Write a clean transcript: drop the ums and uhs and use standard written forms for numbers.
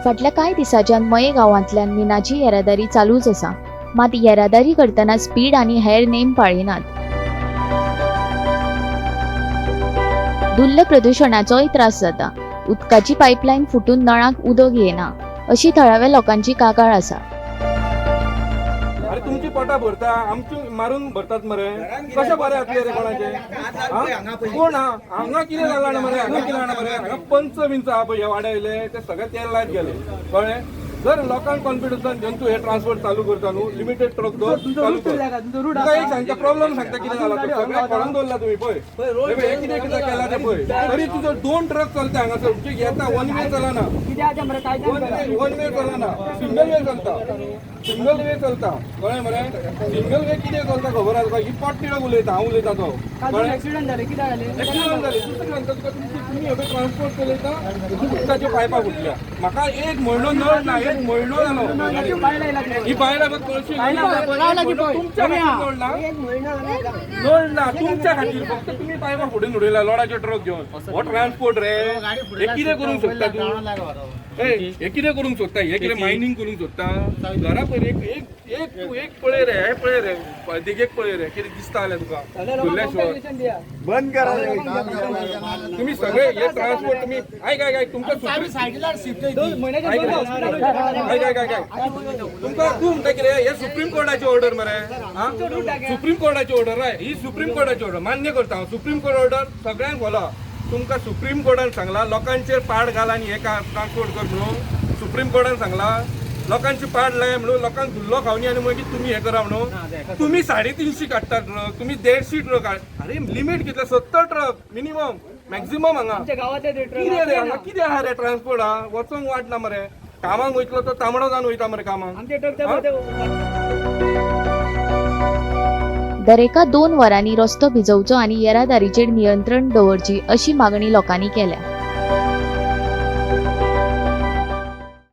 फाटल्या कांय दिसांच्यान मये गांवांतल्यान मिनाची येरादारी चालूच आसा. मात येरादारी करतना स्पीड आनी हेर नेम पाळिनात. धुल्ल प्रदुशणाचोय त्रास जाता. उदकाची पायपलायन फुटून नळाक उदक येना अशी थळाव्या लोकांची कागाळ आसा. अरे तुमची पोटां भरता, आमची मारून भरतात मरे. कशें बरें जातलें रे कोणाचें? आं? कोण हा हांगा कितें जालां जाणा मरे, हांगा कितें जाणा मरे, हांगा पंच बिंच आहा पळय ह्या वाड्या वयले ते सगळे तेल लायत गेले, कळ्ळें? जर लोकांक कॉन्फिडन्सान घेवन तूं हे ट्रान्सपोर्ट चालू करता न्हू, लिमिटेड ट्रक दवर, चालू कर. तुका एक सांगता, प्रॉब्लम सांगता कितें जाला तो. सगळ्याक खोडून दवरला तुमी पळय, हे पळय, हे कितें कितें केलां तें पळय. तरी तुजो दोन ट्रक चलता हांगासर, तुजे येता वन वे चलना, वन वे चलना, सिंगल वे चलता, सिंगल वे चलता, कळ्ळें मरे? सिंगल वे कितें चलता खबर आसा तुका? ही पोटतिडक उलयता, हांव उलयता तो, कळ्ळें? एक्सिडंट झाले, किती झाले? एक्सिडंट जाले. दुसरें सांगता तुका, तुमची तुमी हे ट्रान्सपोर्ट चलयता, उदकाच्यो पायपां फुटल्या. म्हाका एक म्हयनो नळ ना, एक म्हयनो जालो. ही बायलां बघ कळशी, तुमच्या खातीर नळ ना, नळ ना तुमच्या खातीर. फक्त तुमी पायपां फुडून उडयला लोडाचे ट्रक घेवन. हो ट्रान्सपोर्ट रे? हे कितें करूंक सोदता तूं? हे कितें करूंक सोदता? हे कितें मायनींग करूंक सोदता घरा पळय? एक एक एक तूं एक पळय रे, हे पळय रे, देगेक पळय रे, कितें दिसता जाल्यार तुका धुल्ल्या शिवाय. बंद करा. तुम्ही सगळे हे ट्रान्सपोर्ट तुम्ही, ऐक ऐक ऐक, तुमकां सुप्रीम, ऐक ऐक ऐक ऐक ऐक, तुमकां तूं म्हणटा कितें, हे सुप्रीम कोर्टाची ऑर्डर मरे. हा, सुप्रीम कोर्टाची ऑर्डर राय, ही सुप्रीम कोर्टाची ऑर्डर मान्य करता हांव. सुप्रीम कोर्ट ऑर्डर सगळ्यांक फॉलो. तुमकां सुप्रीम कोर्टान सांगला लोकांचेर पाड घाल आनी हे ट्रान्सपोर्ट कर म्हणून? सुप्रीम कोर्टान सांगला लोकांची पाड लाय म्हणून, लोकांक धुल्लो खावनी आनी मागीर तुमी हे करा म्हणून? तुमी 350 काडटा ट्रक, तुमी 150 ट्रक. अरे लिमीट कितले? 70 ट्रक मिनिमम, मॅक्झिमम हांगा. कितें रे हांगा कितें आहा रे ट्रान्सपोर्ट? हा, वचोंक वाट ना मरे. कामाक वयतलो तो तांबडो जावन वयता मरे कामाक. दरेका 2 वरांनी रस्तो भिजोवचो आनी येरादारीचेर नियंत्रण दवरची अशी मागणी लोकांनी केल्या.